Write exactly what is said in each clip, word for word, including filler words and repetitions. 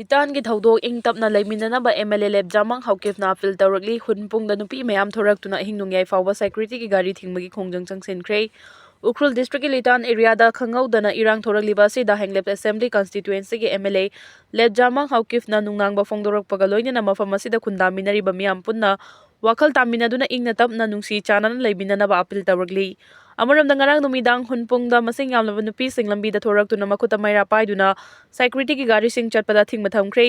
ꯂꯤꯇꯥꯟꯒꯤ ꯊꯧꯗꯣꯛ ꯏꯪ ꯇꯞꯅ ꯂꯩꯃꯤꯟꯅꯅꯕ MLA ꯂꯦꯞꯖꯥꯃꯥꯡ ꯍꯥꯎꯀꯤꯞꯅ ꯑꯄꯤꯜ ꯇꯧꯔꯛꯂꯤ꯫ ꯍꯨꯟꯄꯨꯡꯗ ꯅꯨꯄꯤ ꯃꯌꯥꯝ ꯊꯣꯔꯛꯇꯨꯅ ꯑꯍꯤꯡ ꯅꯣꯡꯌꯥꯏ ꯐꯥꯎꯕ ꯁꯦꯀ꯭ꯌꯨꯔꯤꯇꯤꯒꯤ ꯒꯥꯔꯤ ꯊꯤꯡꯕꯒꯤ ꯈꯣꯡꯖꯪ ꯆꯪꯁꯤꯟꯈ꯭ꯔꯦ꯫ ꯎꯈ꯭ꯔꯨꯜ ꯗꯤꯁꯇ꯭ꯔꯤꯛꯀꯤ ꯂꯤꯇꯥꯟ ꯑꯦꯔꯤꯌꯥꯗ ꯈꯪꯍꯧꯗꯅ ꯏꯔꯥꯡ ꯊꯣꯔꯛꯂꯤꯕ ꯑꯁꯤꯗ ꯍꯦꯡꯂꯦꯞ ꯑꯦꯁꯦꯝꯕ꯭ꯂꯤ ꯀꯟꯁꯇꯤꯇ꯭ꯌꯨꯑꯦꯟꯁꯤꯒꯤ MLA ꯂꯦꯞꯖꯥꯃꯥꯡ ꯍꯥꯎꯀꯤꯞꯅ ꯅꯨꯡꯅꯥꯡꯕ ꯐꯣꯡꯗꯣꯔꯛꯄꯒ ꯂꯣꯏꯅꯅ ꯃꯐꯝ ꯑꯁꯤꯗ ꯈꯨꯟꯗꯥꯃꯤꯟꯅꯔꯤꯕ ꯃꯤꯌꯥꯝ ꯄꯨꯟꯅ ꯋꯥꯈꯜ ꯇꯥꯃꯤꯟꯅꯗꯨꯅ ꯏꯪꯅ ꯇꯞꯅ ꯅꯨꯡꯁꯤ ꯆꯥꯟꯅꯅ ꯂꯩꯃꯤꯟꯅꯅꯕ ꯑꯄꯤꯜ ꯇꯧꯔꯛꯂꯤ꯫ ꯑꯃꯔꯣꯝꯗ ꯉꯔꯥꯡ ꯅꯨꯃꯤꯗꯥꯡ ꯍꯨꯟꯄꯨꯡꯗ ꯃꯁꯤꯡ ꯌꯥꯝꯂꯕ ꯅꯨꯄꯤꯁꯤꯡ ꯂꯝꯕꯤꯗ ꯊꯣꯔꯛꯇꯨꯅ ꯃꯈꯨꯠꯇ ꯃꯩꯔꯥ ꯄꯥꯏꯗꯨꯅ ꯁꯦꯀ꯭ꯌꯨꯔꯤꯇꯤꯒꯤ ꯒꯥꯔꯤꯁꯤꯡ ꯆꯠꯄꯗ ꯑꯊꯤꯡꯕ ꯊꯝꯈ꯭ꯔꯦ꯫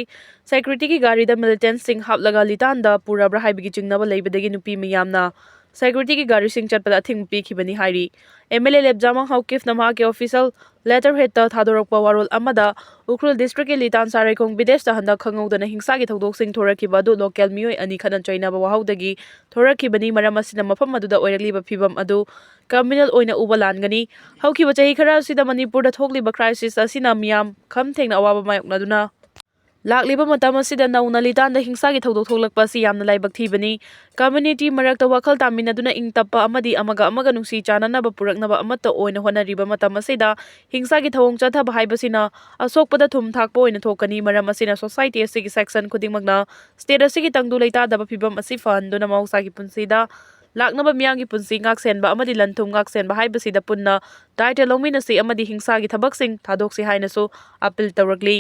ꯁꯦꯀ꯭ꯌꯨꯔꯤꯇꯤꯒꯤ ꯒꯥꯔꯤꯗ ꯃꯤꯂꯤꯇꯦꯟꯁꯤꯡ ꯍꯥꯞꯂꯒ ꯂꯤꯇꯥꯟꯗ ꯄꯨꯔꯕ꯭ꯔꯥ ꯍꯥꯏꯕꯒꯤ ꯆꯤꯡꯅꯕ ꯂꯩꯕꯗꯒꯤ ꯅꯨꯄꯤ ꯃꯤꯌꯥꯝꯅ ꯁꯦꯀ꯭ꯌꯨꯔꯤꯇꯤꯒꯤ ꯒꯥꯔꯤꯁꯤꯡ ꯆꯠꯄꯗ ꯑꯊꯤꯡꯕ ꯄꯤꯈꯤꯕꯅꯤ ꯍꯥꯏꯔꯤ꯫ MLA ꯂꯦꯞꯖꯥꯃꯥꯡ ꯍꯥꯎꯀꯤꯞꯅ ꯃꯍꯥꯛꯀꯤ ꯑꯣꯐꯤꯁꯤꯌꯦꯜ ꯂꯦꯇꯔꯍꯦꯗꯇ ꯊꯥꯗꯣꯔꯛꯄ ꯋꯥꯔꯣꯜ ꯑꯃꯗ ꯎꯈ꯭ꯔꯨꯜ ꯗꯤꯁꯇ꯭ꯔꯤꯛꯀꯤ ꯂꯤꯇꯥꯟ ꯁꯥꯔꯩꯈꯣꯡ ꯕꯤꯗꯦꯁꯇ ꯍꯟꯗꯛ ꯈꯪꯍꯧꯗꯅ ꯍꯤꯡꯁꯥꯒꯤ ꯊꯧꯗꯣꯛꯁꯤꯡ ꯊꯣꯔꯛꯈꯤꯕ ꯑꯗꯨ ꯂꯣꯀꯦꯜ ꯃꯤꯑꯣꯏ ꯑꯅꯤ ꯈꯠꯅ ꯆꯩꯅꯕ ꯋꯥꯍꯧꯗꯒꯤ ꯊꯣꯔꯛꯈꯤꯕꯅꯤ꯫ ꯃꯔꯝ ꯑꯁꯤꯅ ꯃꯐꯝ ꯑꯗꯨꯗ ꯑꯣꯏꯔꯛꯂꯤꯕ ꯐꯤꯕꯝ ꯑꯗꯨ ꯀꯝꯃ꯭ꯌꯨꯅꯦꯜ ꯑꯣꯏꯅ ꯎꯕ ꯂꯥꯟꯒꯅꯤ꯫ ꯍꯧꯈꯤꯕ ꯆꯍꯤ ꯈꯔ ꯑꯁꯤꯗ ꯃꯅꯤꯄꯨꯔꯗ ꯊꯣꯛꯂꯤꯕ ꯀ꯭ꯔꯥꯏꯁꯤꯁ ꯑꯁꯤꯅ ꯃꯤꯌꯥꯝ ꯈꯝ ꯊꯦꯡꯅ ꯑꯋꯥꯕ ꯃꯥꯌꯣꯛꯅꯗꯨꯅ ꯂꯥꯛꯂꯤꯕ ꯃꯇꯝ ꯑꯁꯤꯗ ꯅꯧꯅ ꯂꯤꯇꯥꯟꯗ ꯍꯤꯡꯁꯥꯒꯤ ꯊꯧꯗꯣꯛ ꯊꯣꯛꯂꯛꯄ ꯑꯁꯤ ꯌꯥꯝꯅ ꯂꯥꯏꯕꯛ ꯊꯤꯕꯅꯤ꯫ ꯀꯝꯃ꯭ꯌꯨꯅꯤꯇꯤ ꯃꯔꯛꯇ ꯋꯥꯈꯜ ꯇꯥꯃꯤꯟꯅꯗꯨꯅ ꯏꯪ ꯇꯞꯄ ꯑꯃꯗꯤ ꯑꯃꯒ ꯑꯃꯒ ꯅꯨꯡꯁꯤ ꯆꯥꯟꯅꯅꯕ ꯄꯨꯔꯛꯅꯕ ꯑꯃꯠꯇ ꯑꯣꯏꯅ ꯍꯣꯠꯅꯔꯤꯕ ꯃꯇꯝ ꯑꯁꯤꯗ ꯍꯤꯡꯁꯥꯒꯤ ꯊꯧꯑꯣꯡ ꯆꯠꯊꯕ ꯍꯥꯏꯕꯁꯤꯅ ꯑꯁꯣꯛꯄꯗ ꯊꯨꯝ ꯊꯥꯛꯄ ꯑꯣꯏꯅ ꯊꯣꯛꯀꯅꯤ꯫ ꯃꯔꯝ ꯑꯁꯤꯅ ꯁꯣꯁꯥꯏꯇꯤ ꯑꯁꯤꯒꯤ ꯁꯦꯛꯁꯟ ꯈꯨꯗꯤꯡꯃꯛꯅ ꯁ꯭ꯇꯦꯠ ꯑꯁꯤꯒꯤ ꯇꯪꯗꯨ ꯂꯩꯇꯥꯗꯕ ꯐꯤꯕꯝ ꯑꯁꯤ ꯐꯍꯟꯗꯨꯅ ꯃꯍꯧꯁꯥꯒꯤ ꯄꯨꯟꯁꯤꯗ ꯂꯥꯛꯅꯕ ꯃꯤꯌꯥꯝꯒꯤ ꯄꯨꯟꯁꯤ ꯉꯥꯛꯁꯦꯟꯕ ꯑꯃꯗꯤ ꯂꯟ ꯊꯨꯝ ꯉꯥꯛꯁꯦꯟꯕ ꯍꯥꯏꯕꯁꯤꯗ ꯄꯨꯟꯅ ꯗꯥꯏꯇ ꯂꯧꯃꯤꯟꯅꯁꯤ ꯑꯃꯗꯤ ꯍꯤꯡꯁꯥꯒꯤ ꯊꯕꯛꯁꯤꯡ ꯊꯥꯗꯣꯛꯁꯤ ꯍꯥꯏꯅꯁꯨ ꯑꯄꯤꯜ ꯇꯧꯔꯛꯂꯤ꯫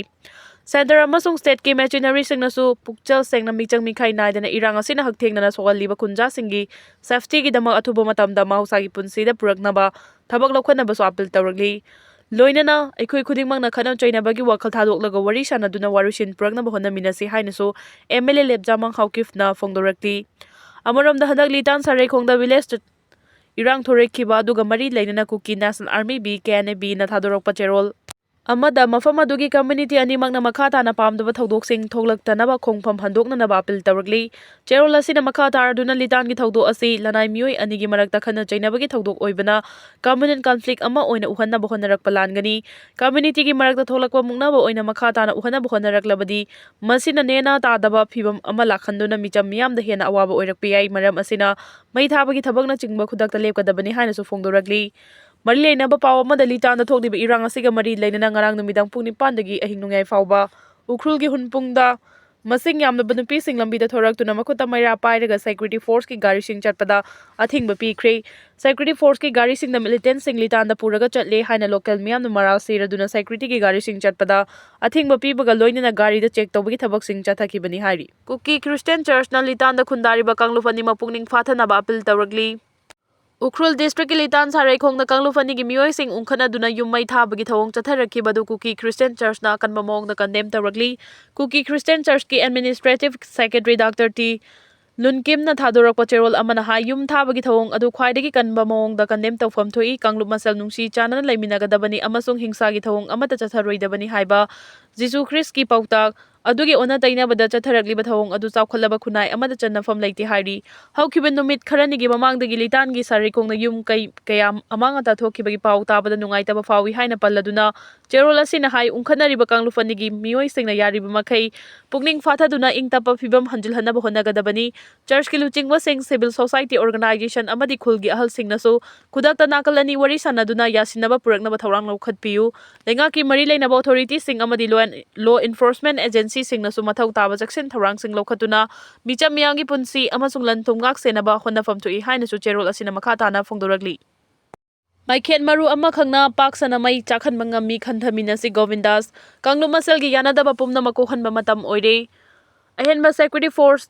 ꯁꯦꯟꯇꯔ ꯑꯃꯁꯨꯡ ꯁ꯭ꯇꯦꯠꯀꯤ ꯃꯦꯆꯤꯅꯔꯤꯁꯤꯡꯅꯁꯨ ꯄꯨꯛꯆꯦꯜ ꯁꯦꯡꯅ ꯃꯤꯆꯪ ꯃꯤꯈꯥꯏ ꯅꯥꯏꯗꯅ ꯏꯔꯥꯡ ꯑꯁꯤꯅ ꯍꯛꯊꯦꯡꯅꯅ ꯁꯣꯛꯍꯜꯂꯤꯕ ꯈꯨꯟꯖꯥꯁꯤꯡꯒꯤ ꯁꯦꯐꯇꯤꯒꯤꯗꯃꯛ ꯑꯊꯨꯕ ꯃꯇꯝꯗ ꯃꯍꯧꯁꯥꯒꯤ ꯄꯨꯟꯁꯤꯗ ꯄꯨꯔꯛꯅꯕ ꯊꯕꯛ ꯂꯧꯈꯠꯅꯕꯁꯨ ꯑꯄꯤꯜ ꯇꯧꯔꯛꯂꯤ꯫ ꯂꯣꯏꯅꯅ ꯑꯩꯈꯣꯏ ꯈꯨꯗꯤꯡꯃꯛꯅ ꯈꯠꯅ ꯆꯩꯅꯕꯒꯤ ꯋꯥꯈꯜ ꯊꯥꯗꯣꯛꯂꯒ ꯋꯥꯔꯤ ꯁꯥꯅꯗꯨꯅ ꯋꯥꯔꯣꯏꯁꯤꯟ ꯄꯨꯔꯛꯅꯕ ꯍꯣꯠꯅꯃꯤꯟꯅꯁꯤ ꯍꯥꯏꯅꯁꯨ MLA ꯂꯦꯞꯖꯥꯃꯥꯡ ꯍꯥꯎꯀꯤꯞꯅ ꯐꯣꯡꯗꯣꯔꯛꯂꯤ꯫ ꯑꯃꯔꯣꯝꯗ ꯍꯟꯗꯛ ꯂꯤꯇꯥꯟ ꯁꯥꯔꯩꯈꯣꯡꯗ ꯚꯤꯂꯦꯖꯇ ꯏꯔꯥꯡ ꯊꯣꯔꯛꯈꯤꯕ ꯑꯗꯨꯒ ꯃꯔꯤ ꯂꯩꯅꯅ Kuki national army, B K N A ꯕꯤꯅ ꯊꯥꯗꯣꯔꯛꯄ ꯆꯦꯔꯣꯜ ꯑꯃꯗ ꯃꯐꯝ ꯑꯗꯨꯒꯤ ꯀꯝꯃ꯭ꯌꯨꯅꯤꯇꯤ ꯑꯅꯤꯃꯛꯅ ꯃꯈꯥ ꯇꯥꯅ ꯄꯥꯝꯗꯕ ꯊꯧꯗꯣꯛꯁꯤꯡ ꯊꯣꯛꯂꯛꯇꯅꯕ ꯈꯣꯡꯐꯝ ꯍꯟꯗꯣꯛꯅꯅꯕ ꯑꯄꯤꯜ ꯇꯧꯔꯛꯂꯤ꯫ ꯆꯦꯔꯣꯜ ꯑꯁꯤꯅ ꯃꯈꯥ ꯇꯥꯔꯗꯨꯅ ꯂꯤꯇꯥꯟꯒꯤ ꯊꯧꯗꯣꯛ ꯑꯁꯤ ꯂꯅꯥꯏ ꯃꯤꯑꯣꯏ ꯑꯅꯤꯒꯤ ꯃꯔꯛꯇ ꯈꯠꯅ ꯆꯩꯅꯕꯒꯤ ꯊꯧꯗꯣꯛ ꯑꯣꯏꯕꯅ ꯀꯝꯃ꯭ꯌꯨꯅꯦꯜ ꯀꯟꯐ꯭ꯂꯤꯛ ꯑꯃ ꯑꯣꯏꯅ ꯎꯍꯟꯅꯕ ꯍꯣꯠꯅꯔꯛꯄ ꯂꯥꯟꯒꯅꯤ꯫ ꯀꯝꯃ꯭ꯌꯨꯅꯤꯇꯤꯒꯤ ꯃꯔꯛꯇ ꯊꯣꯛꯂꯛꯄ ꯃꯨꯛꯅꯕ ꯑꯣꯏꯅ ꯃꯈꯥ ꯇꯥꯅ ꯎꯍꯟꯅꯕ ꯍꯣꯠꯅꯔꯛꯂꯕꯗꯤ ꯃꯁꯤꯅ ꯅꯦꯅꯥ ꯇꯥꯗꯕ ꯐꯤꯕꯝ ꯑꯃ ꯂꯥꯛꯍꯟꯗꯨꯅ ꯃꯤꯆꯝ ꯃꯤꯌꯥꯝꯗ ꯍꯦꯟꯅ ꯑꯋꯥꯕ ꯑꯣꯏꯔꯛꯄ ꯌꯥꯏ꯫ ꯃꯔꯝ ꯑꯁꯤꯅ ꯃꯩ ꯊꯥꯕꯒꯤ ꯊꯕꯛꯅꯆꯤꯡꯕ ꯈꯨꯗꯛꯇ ꯂꯦꯞꯀꯗꯕꯅꯤ ꯍꯥꯏꯅꯁꯨ ꯐꯣꯡꯗꯣꯔꯛꯂꯤ꯫ ꯃꯔꯤ ꯂꯩꯅꯕ ꯄꯥꯎ ꯑꯃꯗ ꯂꯤꯇꯥꯟꯗ ꯊꯣꯛꯂꯤꯕ ꯏꯔꯥꯡ ꯑꯁꯤꯒ ꯃꯔꯤ ꯂꯩꯅꯅ ꯉꯔꯥꯡ ꯅꯨꯃꯤꯗꯥꯡ ꯄꯨꯡ ꯅꯤꯄꯥꯟꯗꯒꯤ ꯑꯍꯤꯡ ꯅꯣꯡꯌꯥꯏ ꯐꯥꯎꯕ ꯎꯈ꯭ꯔꯨꯜꯒꯤ ꯍꯨꯟꯄꯨꯡꯗ ꯃꯁꯤꯡ ꯌꯥꯝꯂꯕ ꯅꯨꯄꯤꯁꯤꯡ ꯂꯝꯕꯤꯗ ꯊꯣꯔꯛꯇꯨꯅ ꯃꯈꯨꯠꯇ ꯃꯩꯔꯥ ꯄꯥꯏꯔꯒ security forceꯀꯤ ꯒꯥꯔꯤꯁꯤꯡ ꯆꯠꯄꯗ ꯑꯊꯤꯡꯕ ꯄꯤꯈ꯭ꯔꯦ꯫ Security forceꯀꯤ ꯒꯥꯔꯤꯁꯤꯡꯗ militantꯁꯤꯡ ꯂꯤꯇꯥꯟꯗ ꯄꯨꯔꯒ ꯆꯠꯂꯦ ꯍꯥꯏꯅ local ꯃꯤꯌꯥꯝꯅ ꯃꯔꯥꯜ ꯁꯤꯔꯗꯨꯅ securityꯒꯤ ꯒꯥꯔꯤꯁꯤꯡ ꯆꯠꯄꯗ ꯑꯊꯤꯡꯕ ꯄꯤꯕꯒ ꯂꯣꯏꯅꯅ ꯒꯥꯔꯤꯗ check ꯇꯧꯕꯒꯤ ꯊꯕꯛꯁꯤꯡ ꯆꯠꯊꯈꯤꯕꯅꯤ ꯍꯥꯏꯔꯤ꯫ ꯀꯨꯀꯤ Christian Churchꯅ ꯂꯤꯇꯥꯟꯗ ꯈꯨꯟꯗꯥꯔꯤꯕ ꯀꯥꯡꯂꯨꯞ ꯑꯅꯤꯃꯛ ꯄꯨꯛꯅꯤꯡ ꯐꯥꯊꯅꯕ appeal ꯇꯧꯔꯛꯂꯤ꯫ ꯎꯈ꯭ꯔꯨꯜ districtꯀꯤ ꯂꯤꯇꯥꯟ ꯁꯥꯔꯩꯈꯣꯡꯗ ꯀꯥꯡꯂꯨꯞ ꯑꯅꯤꯒꯤ ꯃꯤꯑꯣꯏꯁꯤꯡ ꯎꯪꯈꯠꯅꯗꯨꯅ ꯌꯨꯝ ꯃꯩ ꯊꯥꯕꯒꯤ ꯊꯧꯑꯣꯡ ꯆꯠꯊꯔꯛꯈꯤꯕ ꯑꯗꯨ ꯀꯨꯀꯤ Christian Churchꯅ ꯑꯀꯟꯕ ꯃꯑꯣꯡꯗ condemn ꯇꯧꯔꯛꯂꯤ꯫ ꯀꯨꯀꯤ Christian Churchꯀꯤ administrative secretary Doctor ꯇꯤ ꯂꯨꯟꯀꯤꯝꯅ ꯊꯥꯗꯣꯔꯛꯄ ꯆꯦꯔꯣꯜ ꯑꯃꯅ ꯍꯥꯏ, ꯌꯨꯝ ꯊꯥꯕꯒꯤ ꯊꯧꯑꯣꯡ ꯑꯗꯨ ꯈ꯭ꯋꯥꯏꯗꯒꯤ ꯀꯟꯕ ꯃꯑꯣꯡꯗ condemn ꯇꯧꯐꯝ ꯊꯣꯛꯏ꯫ ꯀꯥꯡꯂꯨꯞ ꯃꯁꯦꯜ ꯅꯨꯡꯁꯤ ꯆꯥꯟꯅꯅ ꯂꯩꯃꯤꯟꯅꯒꯗꯕꯅꯤ ꯑꯃꯁꯨꯡ ꯍꯤꯡꯁꯥꯒꯤ ꯊꯧꯑꯣꯡ ꯑꯃꯠꯇ ꯆꯠꯊꯔꯣꯏꯗꯕꯅꯤ ꯍꯥꯏꯕ ꯖꯤꯁꯨ ꯈ꯭ꯔꯤꯁꯀꯤ ꯄꯥꯎꯇꯥꯛ ꯑꯗꯨꯒꯤ ꯑꯣꯟꯅ ꯇꯩꯅꯕꯗ ꯆꯠꯊꯔꯛꯂꯤꯕ ꯊꯧꯑꯣꯡ ꯑꯗꯨ ꯆꯥꯎꯈꯠꯂꯕ ꯈꯨꯟꯅꯥꯏ ꯑꯃꯗ ꯆꯟꯅꯐꯝ ꯂꯩꯇꯦ ꯍꯥꯏꯔꯤ꯫ ꯍꯧꯈꯤꯕ ꯅꯨꯃꯤꯠ ꯈꯔꯅꯤꯒꯤ ꯃꯃꯥꯡꯗꯒꯤ ꯂꯤꯇꯥꯟꯒꯤ ꯁꯥꯔꯩꯈꯣꯡꯗ ꯌꯨꯝ ꯀꯩ ꯀꯌꯥ ꯑꯃꯥꯡ ꯑꯇꯥ ꯊꯣꯛꯈꯤꯕꯒꯤ ꯄꯥꯎ ꯇꯥꯕꯗ ꯅꯨꯡꯉꯥꯏꯇꯕ ꯐꯥꯎꯏ ꯍꯥꯏꯅ ꯄꯜꯂꯗꯨꯅ, ꯆꯦꯔꯣꯜ ꯑꯁꯤꯅ ꯍꯥꯏ, ꯎꯪꯈꯠꯅꯔꯤꯕ ꯀꯥꯡꯂꯨꯞ ꯑꯅꯤꯒꯤ ꯃꯤꯑꯣꯏꯁꯤꯡꯅ ꯌꯥꯔꯤꯕ ꯃꯈꯩ ꯄꯨꯛꯅꯤꯡ ꯐꯥꯊꯗꯨꯅ ꯏꯪ ꯇꯞꯄ ꯐꯤꯕꯝ ꯍꯟꯖꯤꯜꯍꯟꯅꯕ ꯍꯣꯠꯅꯒꯗꯕꯅꯤ꯫ Churchꯀꯤ ꯂꯨꯆꯤꯡꯕꯁꯤꯡ, civil society organization ꯑꯃꯗꯤ ꯈꯨꯜꯒꯤ ꯑꯍꯜꯁꯤꯡꯅꯁꯨ ꯈꯨꯗꯛꯇ ꯅꯥꯀꯜ ꯑꯅꯤ ꯋꯥꯔꯤ ꯁꯥꯟꯅꯗꯨꯅ ꯌꯥꯁꯤꯟꯅꯕ ꯄꯨꯔꯛꯅꯕ ꯊꯧꯔꯥꯡ ꯂꯧꯈꯠꯄꯤꯌꯨ꯫ ꯂꯩꯉꯥꯛꯀꯤ ꯃꯔꯤ ꯂꯩꯅꯕ authorityꯁꯤꯡ ꯑꯃꯗꯤ law and, law enforcement agencyꯁꯤꯡꯅꯁꯨ ꯃꯊꯧ ꯇꯥꯕ ꯆꯦꯛꯁꯤꯟ ꯊꯧꯔꯥꯡꯁꯤꯡ ꯂꯧꯈꯠꯇꯨꯅ ꯃꯤꯆꯝ ꯃꯤꯌꯥꯝꯒꯤ ꯄꯨꯟꯁꯤ ꯑꯃꯁꯨꯡ ꯂꯟ ꯊꯨꯝ ꯉꯥꯛ ꯁꯦꯟꯅꯕ ꯍꯣꯠꯅꯐꯝ ꯊꯣꯛꯏ ꯍꯥꯏꯅꯁꯨ ꯆꯦꯔꯣꯜ ꯑꯁꯤꯅ ꯃꯈꯥ ꯇꯥꯅ ꯐꯣꯡꯗꯣꯔꯛꯂꯤ꯫ ꯃꯩꯈꯦꯠ ꯃꯔꯨ ꯑꯃꯈꯛꯅ ꯄꯥꯛ ꯁꯟꯅ ꯃꯩ ꯆꯥꯛꯍꯟꯕ ꯉꯝꯃꯤ, ꯈꯟꯊꯃꯤꯟꯅꯁꯤ ꯒꯣꯕꯤꯟꯗꯥꯁ꯫ ꯀꯥꯡꯂꯨꯞ ꯃꯁꯦꯜꯒꯤ ꯌꯥꯅꯗꯕ ꯄꯨꯝꯅꯃꯛ ꯀꯣꯛꯍꯟꯕ ꯃꯇꯝ ꯑꯣꯏꯔꯦ꯫ ꯑꯍꯦꯟꯕ security force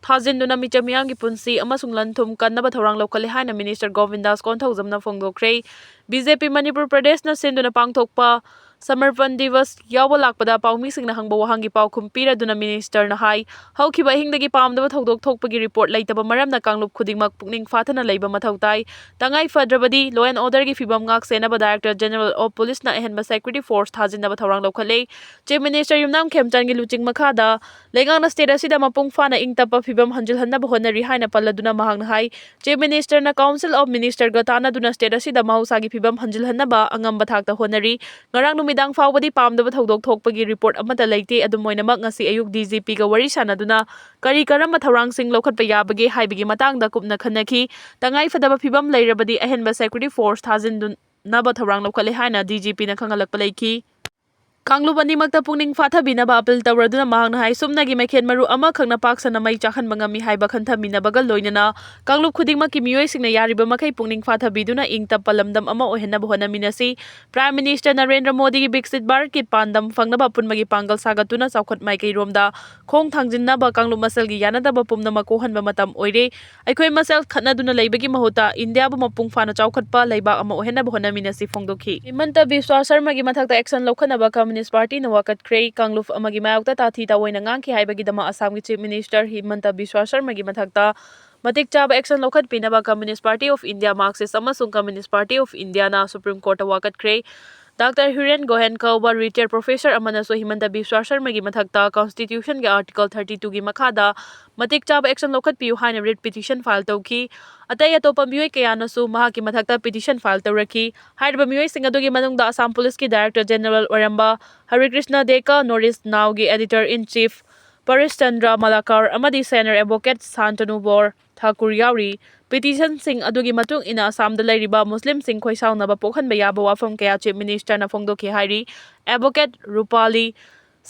ꯊꯥꯖꯤꯟꯗꯨꯅ ꯃꯤꯆꯝ ꯃꯤꯌꯥꯝꯒꯤ ꯄꯨꯟꯁꯤ ꯑꯃꯁꯨꯡ ꯂꯟ ꯊꯨꯝ ꯀꯟꯅꯕ ꯊꯧꯔꯥꯡ ꯂꯧꯈꯠꯂꯦ ꯍꯥꯏꯅ Minister ꯒꯣꯕꯤꯟꯗꯥꯁ ꯀꯣꯟꯊꯧꯖꯝꯅ ꯐꯣꯡꯗꯣꯛꯈ꯭ꯔꯦ꯫ BJP ꯃꯅꯤꯄꯨꯔ ꯄ꯭ꯔꯗꯦꯁꯅ ꯁꯤꯟꯗꯨꯅ ꯄꯥꯡꯊꯣꯛꯄ ꯁꯃꯔꯄꯟ ꯗꯤꯕꯁ ꯌꯥꯎꯕ ꯂꯥꯛꯄꯗ ꯄꯥꯎꯃꯤꯁꯤꯡꯅ ꯍꯪꯕ ꯋꯥꯍꯪꯒꯤ ꯄꯥꯎꯈꯨꯝ ꯄꯤꯔꯗꯨꯅ Ministerꯅ ꯍꯥꯏ, ꯍꯧꯈꯤꯕ ꯑꯍꯤꯡꯗꯒꯤ ꯄꯥꯝꯗꯕ ꯊꯧꯗꯣꯛ ꯊꯣꯛꯄꯒꯤ report ꯂꯩꯇꯕ ꯃꯔꯝꯅ ꯀꯥꯡꯂꯨꯞ ꯈꯨꯗꯤꯡꯃꯛ ꯄꯨꯛꯅꯤꯡ ꯐꯥꯊꯅ ꯂꯩꯕ ꯃꯊꯧ ꯇꯥꯏ꯫ ꯇꯉꯥꯏ ꯐꯗ꯭ꯔꯕꯗꯤ law and orderꯒꯤ ꯐꯤꯕꯝ ꯉꯥꯛ ꯁꯦꯟꯅꯕ Director General of Policeꯅ ꯑꯍꯦꯟꯕ security force ꯊꯥꯖꯤꯟꯅꯕ ꯊꯧꯔꯥꯡ ꯂꯧꯈꯠꯂꯦ꯫ Chief Minister ꯌꯨꯝꯅꯥꯝ ꯈꯦꯝꯆꯥꯟꯒꯤ ꯂꯨꯆꯤꯡ ꯃꯈꯥꯗ ꯂꯩꯉꯥꯛꯅ state ꯑꯁꯤꯗ ꯃꯄꯨꯡ ꯐꯥꯅ ꯏꯪ ꯇꯞꯄ ꯐꯤꯕꯝ ꯍꯟꯖꯤꯜꯍꯟꯅꯕ ꯍꯣꯠꯅꯔꯤ ꯍꯥꯏꯅ ꯄꯜꯂꯗꯨꯅ ꯃꯍꯥꯛꯅ ꯍꯥꯏ, Chief Ministerꯅ Council of Ministerꯒ ꯇꯥꯟꯅꯗꯨꯅ state ꯑꯁꯤꯗ ꯃꯍꯧꯁꯥꯒꯤ ꯐꯤꯕꯝ ꯍꯟꯖꯤꯜꯍꯟꯅꯕ ꯑꯉꯝꯕ ꯊꯥꯛꯇ ꯍꯣꯠꯅꯔꯤ꯫ ꯉꯔꯥꯡ ꯅꯨꯃꯤꯗꯥꯡ ꯐꯥꯎꯕꯗꯤ ꯄꯥꯝꯗꯕ ꯊꯧꯗꯣꯛ ꯊꯣꯛꯄꯒꯤ report ꯑꯃꯠꯇ ꯂꯩꯇꯦ꯫ ꯑꯗꯨꯝ ꯑꯣꯏꯅꯃꯛ, ꯉꯁꯤ ꯑꯌꯨꯛ DGPꯒ ꯋꯥꯔꯤ ꯁꯥꯟꯅꯗꯨꯅ ꯀꯔꯤ ꯀꯔꯝꯕ ꯊꯧꯔꯥꯡꯁꯤꯡ ꯂꯧꯈꯠꯄ ꯌꯥꯕꯒꯦ ꯍꯥꯏꯕꯒꯤ ꯃꯇꯥꯡꯗ ꯀꯨꯞꯅ ꯈꯟꯅꯈꯤ꯫ ꯇꯉꯥꯏ ꯐꯗꯕ ꯐꯤꯕꯝ ꯂꯩꯔꯕꯗꯤ ꯑꯍꯦꯟꯕ security force ꯊꯥꯖꯤꯟꯗꯨꯅꯕ ꯊꯧꯔꯥꯡ ꯂꯧꯈꯠꯂꯦ ꯍꯥꯏꯅ DGPꯅ ꯈꯪꯍꯜꯂꯛꯄ ꯂꯩꯈꯤ꯫ ꯀꯥꯡꯂꯨꯞ ꯑꯅꯤꯃꯛꯇ ꯄꯨꯛꯅꯤꯡ ꯐꯥꯊꯕꯤꯅꯕ ꯑꯄꯤꯜ ꯇꯧꯔꯗꯨꯅ ꯃꯍꯥꯛꯅ ꯍꯥꯏ, ꯁꯨꯞꯅꯒꯤ ꯃꯩꯈꯦꯠ ꯃꯔꯨ ꯑꯃꯈꯛꯅ ꯄꯥꯛ ꯁꯟꯅ ꯃꯩ ꯆꯥꯛꯍꯟꯕ ꯉꯝꯃꯤ ꯍꯥꯏꯕ ꯈꯟꯊꯃꯤꯟꯅꯕꯒ ꯂꯣꯏꯅꯅ ꯀꯥꯡꯂꯨꯞ ꯈꯨꯗꯤꯡꯃꯛꯀꯤ ꯃꯤꯑꯣꯏꯁꯤꯡꯅ ꯌꯥꯔꯤꯕ ꯃꯈꯩ ꯄꯨꯛꯅꯤꯡ ꯐꯥꯊꯕꯤꯗꯨꯅ ꯏꯪ ꯇꯞꯄ ꯂꯝꯗꯝ ꯑꯃ ꯑꯣꯏꯍꯟꯅꯕ ꯍꯣꯠꯅꯃꯤꯟꯅꯁꯤ꯫ Prime Minister ꯅꯔꯦꯟꯗ꯭ꯔ ꯃꯣꯗꯤꯒꯤ ꯕꯤꯛꯁꯤꯠ ꯚꯥꯔꯠꯀꯤ ꯄꯥꯟꯗꯝ ꯐꯪꯅꯕ ꯑꯄꯨꯟꯕꯒꯤ ꯄꯥꯡꯒꯜ ꯁꯥꯒꯠꯇꯨꯅ ꯆꯥꯎꯈꯠ ꯃꯥꯏꯀꯩꯔꯣꯝꯗ ꯈꯣꯡ ꯊꯥꯡꯖꯤꯟꯅꯕ ꯀꯥꯡꯂꯨꯞ ꯃꯁꯦꯜꯒꯤ ꯌꯥꯅꯗꯕ ꯄꯨꯝꯅꯃꯛ ꯀꯣꯛꯍꯟꯕ ꯃꯇꯝ ꯑꯣꯏꯔꯦ꯫ ꯑꯩꯈꯣꯏ ꯃꯁꯦꯜ ꯈꯠꯅꯗꯨꯅ ꯂꯩꯕꯒꯤ ꯃꯍꯨꯠꯇ ꯏꯟꯗꯤꯌꯥꯕꯨ ꯃꯄꯨꯡ ꯐꯥꯅ ꯆꯥꯎꯈꯠꯄ ꯂꯩꯕꯥꯛ ꯑꯃ ꯑꯣꯏꯍꯟꯅꯕ ꯍꯣꯠꯅꯃꯤꯟꯅꯁꯤ ꯐꯣꯡꯗꯣꯛꯈꯤ꯫ ꯍꯤꯃꯟꯇ ꯕꯤꯁ꯭ꯋꯥ ꯁꯔꯃꯒꯤ ꯃꯊꯛꯇ action ꯂꯧꯈꯠꯅꯕ Communist Party ꯅ ꯋꯥꯀꯠꯈ꯭ꯔꯦ꯫ ꯀꯥꯡꯂꯨꯞ ꯑꯃꯒꯤ ꯃꯥꯌꯣꯛꯇ ꯇꯥꯊꯤ ꯇꯥꯑꯣꯏꯅ ꯉꯥꯡꯈꯤ ꯍꯥꯏꯕꯒꯤꯗꯃꯛ ꯑꯁꯥꯝꯒꯤ Chief Minister ꯍꯤꯃꯟꯇ ꯕꯤꯁ꯭ꯋꯥ ꯁꯔꯃꯒꯤ ꯃꯊꯛꯇ ꯃꯇꯤꯛ ꯆꯥꯕ action ꯂꯧꯈꯠꯄꯤꯅꯕ Communist Party of India, Marxist ꯑꯃꯁꯨꯡ Communist Party of India ꯅ Supreme Court ꯇ ꯋꯥꯀꯠꯈ꯭ꯔꯦ꯫ Doctor ꯍꯤꯔꯦꯟ ꯒꯣꯍꯦꯟ ꯀꯧꯕ retired professor ꯑꯃꯅꯁꯨ ꯍꯤꯃꯟꯇ ꯕꯤꯁ꯭ꯋꯥ ꯁꯔꯃꯒꯤ ꯃꯊꯛꯇ Constitution ꯒꯤ Article thirty two ꯒꯤ ꯃꯈꯥꯗ ꯃꯇꯤꯛ ꯆꯥꯕ action ꯂꯧꯈꯠꯄꯤꯌꯨ ꯍꯥꯏꯅ writ petition file ꯇꯧꯈꯤ꯫ ꯑꯇꯩ ꯑꯇꯣꯞꯄ ꯃꯤꯑꯣꯏ ꯀꯌꯥꯅꯁꯨ ꯃꯍꯥꯛꯀꯤ ꯃꯊꯛꯇ petition file ꯇꯧꯔꯛꯈꯤ꯫ ꯍꯥꯏꯔꯤꯕ ꯃꯤꯑꯣꯏꯁꯤꯡ ꯑꯗꯨꯒꯤ ꯃꯅꯨꯡꯗ ꯑꯁꯥꯝ ꯄꯨꯂꯤꯁꯀꯤ Director General ꯑꯣꯏꯔꯝꯕ ꯍꯔꯤꯀ꯭ꯔꯤꯁꯅ ꯗꯦꯀꯥ, North East Now ꯒꯤ Editor in Chief ꯄꯔꯤꯁ ꯆꯟꯗ꯭ꯔ ꯃꯂꯥꯀꯥꯔ ꯑꯃꯗꯤ Senior Advocate ꯁꯥꯟꯇꯅꯨ ꯕꯣꯔ ꯊꯥꯀꯨꯔ ꯌꯥꯎꯔꯤ꯫ Petition ꯁꯤꯡ ꯑꯗꯨꯒꯤ ꯃꯇꯨꯡ ꯏꯟꯅ ꯑꯁꯥꯝꯗ ꯂꯩꯔꯤꯕ ꯃꯨꯁꯂꯤꯝꯁꯤꯡ ꯈꯣꯏꯁꯥꯎꯅꯕ ꯄꯣꯛꯍꯟꯕ ꯌꯥꯕ ꯋꯥꯐꯝ ꯀꯌꯥ Chief Minister ꯅ ꯐꯣꯡꯗꯣꯛꯈꯤ ꯍꯥꯏꯔꯤ꯫ Advocate ꯔꯨꯄꯥꯂꯤ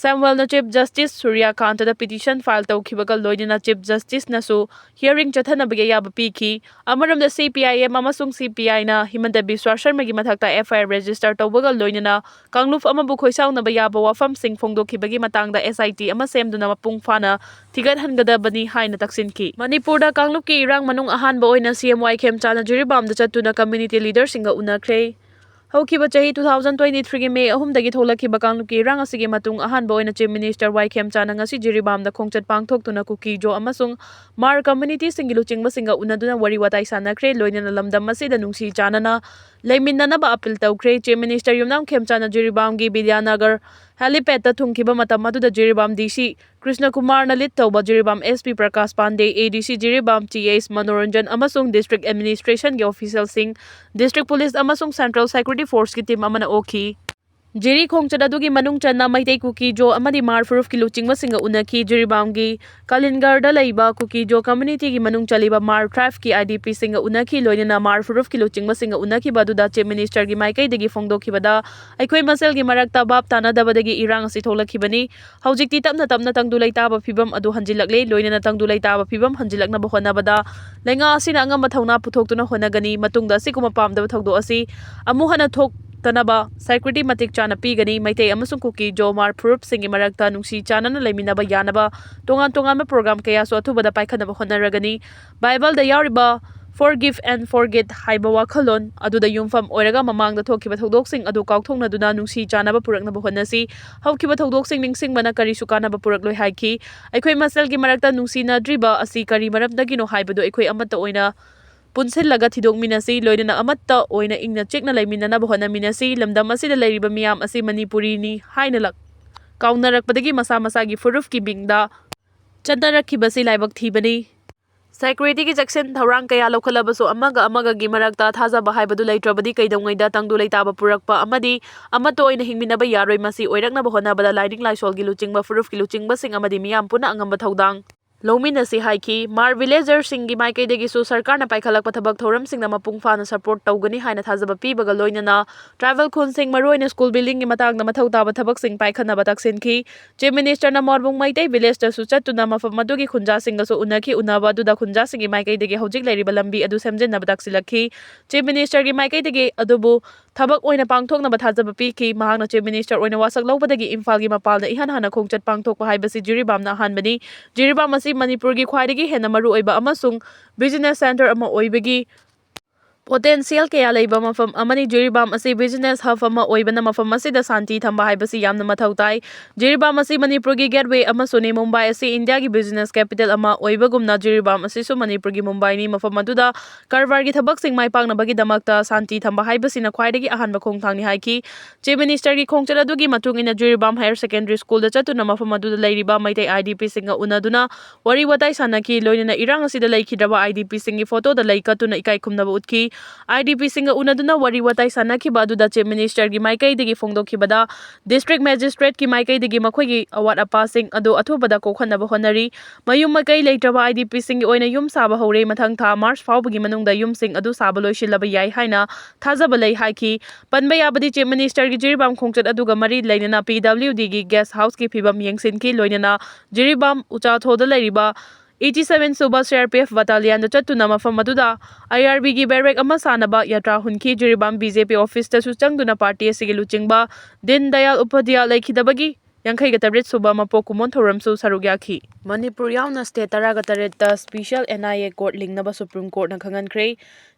ꯁꯦꯝꯋꯦꯜꯅ Chief Justice ꯁꯨꯔ꯭ꯌꯥꯀꯥꯟꯇꯗ petition file ꯇꯧꯈꯤꯕꯒ ꯂꯣꯏꯅꯅ Chief Justice ꯅꯁꯨ hearing ꯆꯠꯊꯅꯕꯒꯤ ꯑꯌꯥꯕ ꯄꯤꯈꯤ꯫ ꯑꯃꯔꯣꯝꯗ, C P I M ꯑꯃꯁꯨꯡ C P I ꯅ ꯍꯤꯃꯟꯇ ꯕꯤꯁ꯭ꯋꯥ ꯁꯔꯃꯒꯤ ꯃꯊꯛꯇ F I R register ꯇꯧꯕꯒ ꯂꯣꯏꯅꯅ ꯀꯥꯡꯂꯨꯞ ꯑꯃꯕꯨ ꯈꯣꯏꯁꯥꯎꯅꯕ ꯌꯥꯕ ꯋꯥꯐꯝꯁꯤꯡ ꯐꯣꯡꯗꯣꯛꯈꯤꯕꯒꯤ ꯃꯇꯥꯡꯗ S I T ꯑꯃ ꯁꯦꯝꯗꯨꯅ ꯃꯄꯨꯡ ꯐꯥꯅ ꯊꯤꯒꯠꯍꯟꯒꯗꯕꯅꯤ ꯍꯥꯏꯅ ꯇꯛꯁꯤꯟꯈꯤ꯫ ꯃꯅꯤꯄꯨꯔꯗ ꯀꯥꯡꯂꯨꯞꯀꯤ ꯏꯔꯥꯡ ꯃꯅꯨꯡ ꯑꯍꯥꯟꯕ ꯑꯣꯏꯅ C M ꯋꯥꯏ ꯈꯦꯝꯆꯥꯟꯅ ꯖꯤꯔꯤꯕꯥꯝꯗ ꯆꯠꯇꯨꯅ community leader ꯁꯤꯡꯒ ꯎꯅꯈ꯭ꯔꯦ꯫ ꯍꯧꯈꯤꯕ ꯆꯍꯤ two thousand twenty three ꯒꯤ May ꯑꯍꯨꯝꯗꯒꯤ ꯊꯣꯛꯂꯛꯈꯤꯕ ꯀꯥꯡꯂꯨꯞꯀꯤ ꯏꯔꯥꯡ ꯑꯁꯤꯒꯤ ꯃꯇꯨꯡ ꯑꯍꯥꯟꯕ ꯑꯣꯏꯅ Chief Minister ꯋꯥꯏ ꯈꯦꯝꯆꯥꯟꯅ ꯉꯁꯤ ꯖꯤꯔꯤꯕꯥꯝꯗ ꯈꯣꯡꯆꯠ ꯄꯥꯡꯊꯣꯛꯇꯨꯅ ꯀꯨꯀꯤ, ꯖꯣ ꯑꯃꯁꯨꯡ ꯃꯥꯔ community ꯁꯤꯡꯒꯤ ꯂꯨꯆꯤꯡꯕꯁꯤꯡꯒ ꯎꯅꯗꯨꯅ ꯋꯥꯔꯤ ꯋꯥꯇꯥꯏ ꯁꯥꯟꯅꯈ꯭ꯔꯦ, ꯂꯣꯏꯅꯅ ꯂꯝꯗꯝ ꯑꯁꯤꯗ ꯅꯨꯡꯁꯤ ꯆꯥꯟꯅꯅ ꯂꯩꯃꯤꯟꯅꯅꯕ ꯑꯄꯤꯜ ꯇꯧꯈ꯭ꯔꯦ꯫ Chief Minister ꯌꯨꯝꯅꯥꯝ ꯈꯦꯝꯆꯥꯟꯅ ꯖꯤꯔꯤꯕꯥꯝꯒꯤ ꯕꯤꯗ꯭ꯌꯥꯅꯒꯔ helipad ꯇ ꯊꯨꯡꯈꯤꯕ ꯃꯇꯝ ꯑꯗꯨꯗ ꯖꯤꯔꯤꯕꯥꯝ D C ꯀ꯭ꯔꯤꯁꯅ ꯀꯨꯃꯥꯔꯅ lead ꯇꯧꯕ Jiribam S P Prakash Pandey, A D C Jiribam T H Manoranjan ꯑꯃꯁꯨꯡ district administration ꯒꯤ official ꯁꯤꯡ, district police ꯑꯃꯁꯨꯡ Central Security Force ꯀꯤ team ꯑꯃꯅ ꯑꯣꯛꯈꯤ꯫ ꯖꯤꯔꯤ ꯈꯣꯡꯆꯠ ꯑꯗꯨꯒꯤ ꯃꯅꯨꯡ ꯆꯟꯅ ꯃꯩꯇꯩ, ꯀꯨꯀꯤ, ꯖꯣ ꯑꯃꯗꯤ ꯃꯥꯔ ꯐꯨꯔꯨꯞꯀꯤ ꯂꯨꯆꯤꯡꯕꯁꯤꯡꯒ ꯎꯅꯈꯤ꯫ ꯖꯤꯔꯤꯕꯥꯝꯒꯤ ꯀꯥꯂꯤꯟꯒꯔꯗ ꯂꯩꯕ ꯀꯨꯀꯤ ꯖꯣ ꯀꯝꯃ꯭ꯌꯨꯅꯤꯇꯤꯒꯤ ꯃꯅꯨꯡ ꯆꯜꯂꯤꯕ ꯃꯥꯔ ꯇ꯭ꯔꯥꯏꯕꯀꯤ ꯑꯥꯏ ꯗꯤ ꯄꯤꯁꯤꯡꯒ ꯎꯅꯈꯤ꯫ ꯂꯣꯏꯅꯅ ꯃꯥꯔ ꯐꯨꯔꯨꯞꯀꯤ ꯂꯨꯆꯤꯡꯕꯁꯤꯡꯒ ꯎꯅꯈꯤꯕ ꯑꯗꯨꯗ ꯆꯤꯐ ꯃꯤꯅꯤꯁꯇꯔꯒꯤ ꯃꯥꯏꯀꯩꯗꯒꯤ ꯐꯣꯡꯗꯣꯛꯈꯤꯕꯗ, ꯑꯩꯈꯣꯏ ꯃꯁꯦꯜꯒꯤ ꯃꯔꯛꯇ ꯚꯥꯞ ꯇꯥꯅꯗꯕꯗꯒꯤ ꯏꯔꯥꯡ ꯑꯁꯤ ꯊꯣꯛꯂꯛꯈꯤꯕꯅꯤ꯫ ꯍꯧꯖꯤꯛꯇꯤ ꯇꯞꯅ ꯇꯞꯅ ꯇꯪꯗꯨ ꯂꯩꯇꯥꯕ ꯐꯤꯕꯝ ꯑꯗꯨ ꯍꯟꯖꯤꯜꯂꯛꯂꯦ꯫ ꯂꯣꯏꯅꯅ ꯇꯪꯗꯨ ꯂꯩꯇꯥꯕ ꯐꯤꯕꯝ ꯍꯟꯖꯤꯜꯂꯛꯅꯕ ꯍꯣꯠꯅꯕꯗ ꯂꯩꯉꯥꯛ ꯑꯁꯤꯅ ꯑꯉꯝꯕ ꯊꯧꯅꯥ ꯄꯨꯊꯣꯛꯇꯨꯅ ꯍꯣꯠꯅꯒꯅꯤ꯫ ꯃꯇꯨꯡꯗ ꯑꯁꯤꯒꯨꯝꯕ ꯄꯥꯝꯗꯕ ꯊꯧꯗꯣꯛ ꯑꯁꯤ ꯑꯃꯨꯛ ꯍꯟꯅ ꯊꯣꯛꯇꯅꯕ ꯁꯦꯀ꯭ꯌꯨꯔꯤꯇꯤ ꯃꯇꯤꯛ ꯆꯥꯅ ꯄꯤꯒꯅꯤ꯫ ꯃꯩꯇꯩ ꯑꯃꯁꯨꯡ ꯀꯨꯀꯤ ꯖꯣ ꯃꯥꯔ ꯐꯨꯔꯨꯞꯁꯤꯡꯒꯤ ꯃꯔꯛꯇ ꯅꯨꯡꯁꯤ ꯆꯥꯟꯅꯅ ꯂꯩꯃꯤꯟꯅꯕ ꯌꯥꯅꯕ ꯇꯣꯉꯥꯟ ꯇꯣꯉꯥꯟꯕ ꯄ꯭ꯔꯣꯒ꯭ꯔꯥꯝ ꯀꯌꯥꯁꯨ ꯑꯊꯨꯕꯗ ꯄꯥꯏꯈꯠꯅꯕ ꯍꯣꯠꯅꯔꯒꯅꯤ꯫ ꯕꯥꯏꯕꯜꯗ ꯌꯥꯎꯔꯤꯕ "Forgive and forget" ꯍꯥꯏꯕ ꯋꯥꯈꯜꯂꯣꯟ ꯑꯗꯨꯗ ꯌꯨꯝꯐꯝ ꯑꯣꯏꯔꯒ ꯃꯃꯥꯡꯗ ꯊꯣꯛꯈꯤꯕ ꯊꯧꯗꯣꯛꯁꯤꯡ ꯑꯗꯨ ꯀꯥꯎꯊꯣꯛꯅꯗꯨꯅ ꯅꯨꯡꯁꯤ ꯆꯥꯟꯅꯕ ꯄꯨꯔꯛꯅꯕ ꯍꯣꯠꯅꯁꯤ꯫ ꯍꯧꯈꯤꯕ ꯊꯧꯗꯣꯛꯁꯤꯡ ꯅꯤꯡꯁꯤꯡꯕꯅ ꯀꯔꯤꯁꯨ ꯀꯥꯟꯅꯕ ꯄꯨꯔꯛꯂꯣꯏ ꯍꯥꯏꯈꯤ꯫ ꯑꯩꯈꯣꯏ ꯃꯁꯦꯜꯒꯤ ꯃꯔꯛꯇ ꯅꯨꯡꯁꯤꯅꯗ꯭ꯔꯤꯕ ꯑꯁꯤ ꯀꯔꯤ ꯃꯔꯝꯗꯒꯤꯅꯣ ꯍꯥꯏꯕꯗꯨ ꯑꯩꯈꯣꯏ ꯑꯃꯠꯇ ꯑꯣꯏꯅ ꯄꯨꯟꯁꯤꯜꯂꯒ ꯊꯤꯗꯣꯛꯃꯤꯟꯅꯁꯤ꯫ ꯂꯣꯏꯅꯅ ꯑꯃꯠꯇ ꯑꯣꯏꯅ ꯏꯪꯅ ꯆꯤꯛꯅ ꯂꯩꯃꯤꯟꯅꯅꯕ ꯍꯣꯠꯅꯃꯤꯟꯅꯁꯤ꯫ ꯂꯝꯗꯝ ꯑꯁꯤꯗ ꯂꯩꯔꯤꯕ ꯃꯤꯌꯥꯝ ꯑꯁꯤ ꯃꯅꯤꯄꯨꯔꯤꯅꯤ ꯍꯥꯏꯅ ꯂꯛ-, ꯀꯥꯎꯅꯔꯛꯄꯗꯒꯤ ꯃꯁꯥ ꯃꯁꯥꯒꯤ ꯐꯨꯔꯨꯞꯀꯤ ꯃꯤꯡꯗ ꯆꯠꯅꯔꯛꯈꯤꯕꯁꯤ ꯂꯥꯏꯕꯛ ꯊꯤꯕꯅꯤ꯫ ꯁꯦꯀ꯭ꯌꯨꯔꯤꯇꯤꯒꯤ ꯆꯦꯛꯁꯤꯟ ꯊꯧꯔꯥꯡ ꯀꯌꯥ ꯂꯧꯈꯠꯂꯕꯁꯨ ꯑꯃꯒ ꯑꯃꯒꯒꯤ ꯃꯔꯛꯇ ꯊꯥꯖꯕ ꯍꯥꯏꯕꯗꯨ ꯂꯩꯇ꯭ꯔꯕꯗꯤ ꯀꯩꯗꯧꯉꯩꯗ ꯇꯪꯗꯨ ꯂꯩꯇꯥꯕ ꯄꯨꯔꯛꯄ ꯑꯃꯗꯤ ꯑꯃꯠꯇ ꯑꯣꯏꯅ ꯍꯤꯡꯃꯤꯟꯅꯕ ꯌꯥꯔꯣꯏ꯫ ꯃꯁꯤ ꯑꯣꯏꯔꯛꯅꯕ ꯍꯣꯠꯅꯕꯗ ꯂꯥꯏꯅꯤꯡ ꯂꯥꯏꯁꯣꯜꯒꯤ ꯂꯨꯆꯤꯡꯕ, ꯐꯨꯔꯨꯞꯀꯤ ꯂꯨꯆꯤꯡꯕꯁꯤꯡ ꯑꯃꯗꯤ ꯃꯤꯌꯥꯝ ꯄꯨꯟꯅ ꯑꯉꯝꯕ ꯊꯧꯗꯥꯡ ꯂꯧꯃꯤꯟꯅꯁꯤ ꯍꯥꯏꯈꯤ꯫ ꯃꯥꯔ ꯚꯤꯂꯦꯖꯔꯁꯤꯡꯒꯤ ꯃꯥꯏꯀꯩꯗꯒꯤꯁꯨ ꯁꯔꯀꯥꯔꯅ ꯄꯥꯏꯈꯠꯂꯛꯄ ꯊꯕꯛ ꯊꯧꯔꯝꯁꯤꯡꯗ ꯃꯄꯨꯡ ꯐꯥꯅ ꯁꯄꯣꯔꯠ ꯇꯧꯒꯅꯤ ꯍꯥꯏꯅ ꯊꯥꯖꯕ ꯄꯤꯕꯒ ꯂꯣꯏꯅꯅ ꯇ꯭ꯔꯥꯏꯕꯦꯜ ꯈꯨꯟꯁꯤꯡ, ꯃꯔꯨꯑꯣꯏꯅ ꯁ꯭ꯀꯨꯜ ꯕꯤꯜꯗꯤꯡꯒꯤ ꯃꯇꯥꯡꯗ ꯃꯊꯧ ꯇꯥꯕ ꯊꯕꯛꯁꯤꯡ ꯄꯥꯏꯈꯠꯅꯕ ꯇꯛꯁꯤꯟꯈꯤ꯫ ꯆꯤꯐ ꯃꯤꯅꯤꯁꯇꯔꯅ ꯃꯣꯔꯕꯨꯡ ꯃꯩꯇꯩ ꯚꯤꯂꯦꯖꯇꯁꯨ ꯆꯠꯇꯨꯅ ꯃꯐꯝ ꯑꯗꯨꯒꯤ ꯈꯨꯟꯖꯥꯁꯤꯡꯒꯁꯨ ꯎꯅꯈꯤ꯫ ꯎꯅꯕ ꯑꯗꯨꯗ ꯈꯨꯟꯖꯥꯁꯤꯡꯒꯤ ꯃꯥꯏꯀꯩꯗꯒꯤ ꯍꯧꯖꯤꯛ ꯂꯩꯔꯤꯕ ꯂꯝꯕꯤ ꯑꯗꯨ ꯁꯦꯝꯖꯤꯟꯅꯕ ꯇꯛꯁꯤꯜꯂꯛꯈꯤ꯫ ꯆꯤꯐ ꯃꯤꯅꯤꯁꯇꯔꯒꯤ ꯃꯥꯏꯀꯩꯗꯒꯤ ꯑꯗꯨꯕꯨ ꯊꯕꯛ ꯑꯣꯏꯅ ꯄꯥꯡꯊꯣꯛꯅꯕ ꯊꯥꯖꯕ ꯄꯤꯈꯤ꯫ ꯃꯍꯥꯛꯅ ꯆꯤꯐ ꯃꯤꯅꯤꯁꯇꯔ ꯑꯣꯏꯅ ꯋꯥꯁꯛ ꯂꯧꯕꯗꯒꯤ ꯏꯝꯐꯥꯜꯒꯤ ꯃꯄꯥꯟꯗ ꯏꯍꯥꯟ ꯍꯥꯟꯅ ꯈꯣꯡꯆꯠ ꯄꯥꯡꯊꯣꯛꯄ ꯍꯥꯏꯕꯁꯤ ꯖꯤꯔꯤꯕꯥꯝꯅ ꯑꯍꯥꯟꯕꯅꯤ꯫ ꯖꯤꯔꯤꯕꯥꯝ ꯑꯁꯤ ꯃꯅꯤꯄꯨꯔꯒꯤ ꯈ꯭ꯋꯥꯏꯗꯒꯤ ꯍꯦꯟꯅ ꯃꯔꯨꯑꯣꯏꯕ ꯑꯃꯁꯨꯡ ꯕꯤꯖꯤꯅꯦꯁ ꯁꯦꯟꯇꯔ ꯑꯃ ꯑꯣꯏꯕꯒꯤ ꯄꯣꯇꯦꯟꯁꯤꯌꯦꯜ ꯀꯌꯥ ꯂꯩꯕ ꯃꯐꯝ ꯑꯃꯅꯤ꯫ ꯖꯤꯔꯤꯕꯥꯝ ꯑꯁꯤ ꯕꯤꯖꯤꯅꯦꯁ ꯍꯕ ꯑꯃ ꯑꯣꯏꯕꯅ ꯃꯐꯝ ꯑꯁꯤꯗ ꯁꯥꯟꯇꯤ ꯊꯝꯕ ꯍꯥꯏꯕꯁꯤ ꯌꯥꯝꯅ ꯃꯊꯧ ꯇꯥꯏ꯫ ꯖꯤꯔꯤꯕꯥꯝ ꯑꯁꯤ ꯃꯅꯤꯄꯨꯔꯒꯤ ꯒꯦꯠꯋꯦ ꯑꯃꯁꯨꯅꯤ꯫ ꯃꯨꯝꯕꯥꯏ ꯑꯁꯤ ꯏꯟꯗꯤꯌꯥꯒꯤ ꯕꯤꯖꯤꯅꯦꯁ ꯀꯦꯄꯤꯇꯦꯜ ꯑꯃ ꯑꯣꯏꯕꯒꯨꯝꯅ ꯖꯤꯔꯤꯕꯥꯝ ꯑꯁꯤꯁꯨ ꯃꯅꯤꯄꯨꯔꯒꯤ ꯃꯨꯝꯕꯥꯏꯅꯤ꯫ ꯃꯐꯝ ꯑꯗꯨꯗ ꯀꯔꯕꯥꯔꯒꯤ ꯊꯕꯛꯁꯤꯡ ꯃꯥꯏ ꯄꯥꯛꯅꯕꯒꯤꯗꯃꯛꯇ ꯁꯥꯟꯇꯤ ꯊꯝꯕ ꯍꯥꯏꯕꯁꯤꯅ ꯈ꯭ꯋꯥꯏꯗꯒꯤ ꯑꯍꯥꯟꯕ ꯈꯣꯡꯊꯥꯡꯅꯤ ꯍꯥꯏꯈꯤ꯫ ꯆꯤꯐ ꯃꯤꯅꯤꯁꯇꯔꯒꯤ ꯈꯣꯡꯆꯠ ꯑꯗꯨꯒꯤ ꯃꯇꯨꯡ ꯏꯟꯅ ꯖꯤꯔꯤꯕꯥꯝ ꯍꯥꯌꯔ ꯁꯦꯀꯦꯟꯗꯔꯤ ꯁ꯭ꯀꯨꯜꯗ ꯆꯠꯇꯨꯅ ꯃꯐꯝ ꯑꯗꯨꯗ ꯂꯩꯔꯤꯕ ꯃꯩꯇꯩ ꯑꯥꯏ ꯗꯤ ꯄꯤꯁꯤꯡꯒ ꯎꯅꯗꯨꯅ ꯋꯥꯔꯤ ꯋꯥꯇꯥꯏ ꯁꯥꯟꯅꯈꯤ꯫ ꯂꯣꯏꯅꯅ ꯏꯔꯥꯡ ꯑꯁꯤꯗ ꯂꯩꯈꯤꯗ꯭ꯔꯕ ꯑꯥꯏ ꯗꯤ ꯄꯤꯁꯤꯡꯒꯤ ꯐꯣꯇꯣꯗ ꯂꯩ ꯀꯠꯇꯨꯅ ꯏꯀꯥꯏ ꯈꯨꯝꯅꯕ ꯎꯠꯈꯤ꯫ IDPꯁꯤꯡꯒ ꯎꯅꯗꯨꯅ ꯋꯥꯔꯤ ꯋꯥꯇꯥꯏ ꯁꯥꯟꯅꯈꯤꯕ ꯑꯗꯨꯗ Chief Ministerꯒꯤ ꯃꯥꯏꯀꯩꯗꯒꯤ ꯐꯣꯡꯗꯣꯛꯈꯤꯕꯗ, District Magistrateꯀꯤ ꯃꯥꯏꯀꯩꯗꯒꯤ ꯃꯈꯣꯏꯒꯤ ꯑꯋꯥꯠ ꯑꯄꯥꯁꯤꯡ ꯑꯗꯨ ꯑꯊꯨꯕꯗ ꯀꯣꯛꯍꯟꯅꯕ ꯍꯣꯠꯅꯔꯤ꯫ ꯃꯌꯨꯝ ꯃꯀꯩ ꯂꯩꯇ꯭ꯔꯕ IDPꯁꯤꯡꯒꯤ ꯑꯣꯏꯅ ꯌꯨꯝ ꯁꯥꯕ ꯍꯧꯔꯦ꯫ ꯃꯊꯪ ꯊꯥ March ꯐꯥꯎꯕꯒꯤ ꯃꯅꯨꯡꯗ ꯌꯨꯝꯁꯤꯡ ꯑꯗꯨ ꯁꯥꯕ ꯂꯣꯏꯁꯤꯜꯂꯕ ꯌꯥꯏ ꯍꯥꯏꯅ ꯊꯥꯖꯕ ꯂꯩ ꯍꯥꯏꯈꯤ꯫ ꯄꯟꯕ ꯌꯥꯕꯗꯤ, Chief Ministerꯒꯤ ꯖꯤꯔꯤꯕꯥꯝ ꯈꯣꯡꯆꯠ ꯑꯗꯨꯒ ꯃꯔꯤ ꯂꯩꯅꯅ PWDꯒꯤ guest houseꯀꯤ ꯐꯤꯕꯝ ꯌꯦꯡꯁꯤꯟꯈꯤ꯫ ꯂꯣꯏꯅꯅ ꯖꯤꯔꯤꯕꯥꯝ ꯎꯆꯥꯊꯣꯗ ꯂꯩꯔꯤꯕ eighty seven ꯁꯨꯕ CRPF battalionꯗ ꯆꯠꯇꯨꯅ ꯃꯐꯝ ꯑꯗꯨꯗ IRBꯒꯤ barrack ꯑꯃ ꯁꯥꯅꯕ ꯌꯥꯇ꯭ꯔꯥ ꯍꯨꯟꯈꯤ꯫ ꯖꯤꯔꯤꯕꯥꯝ BJP officeꯇꯁꯨ ꯆꯪꯗꯨꯅ party ꯑꯁꯤꯒꯤ ꯂꯨꯆꯤꯡꯕ ꯗꯤꯟ ꯗꯌꯥꯜ ꯎꯄꯥꯙ꯭ꯌꯥ ꯂꯩꯈꯤꯗꯕꯒꯤ ꯌꯥꯡꯈꯩꯒ ꯇꯔꯦꯠ ꯁꯨꯕ ꯃꯄꯣꯛ ꯀꯨꯝꯑꯣꯟ ꯊꯧꯔꯝꯁꯨ ꯁꯔꯨꯛ ꯌꯥꯈꯤ꯫ ꯃꯅꯤꯄꯨꯔ ꯌꯥꯎꯅ state ꯇꯔꯥꯒ ꯇꯔꯦꯠꯇ special NIA court ꯂꯤꯡꯅꯕ Supreme Courtꯅ ꯈꯪꯍꯟꯈ꯭ꯔꯦ꯫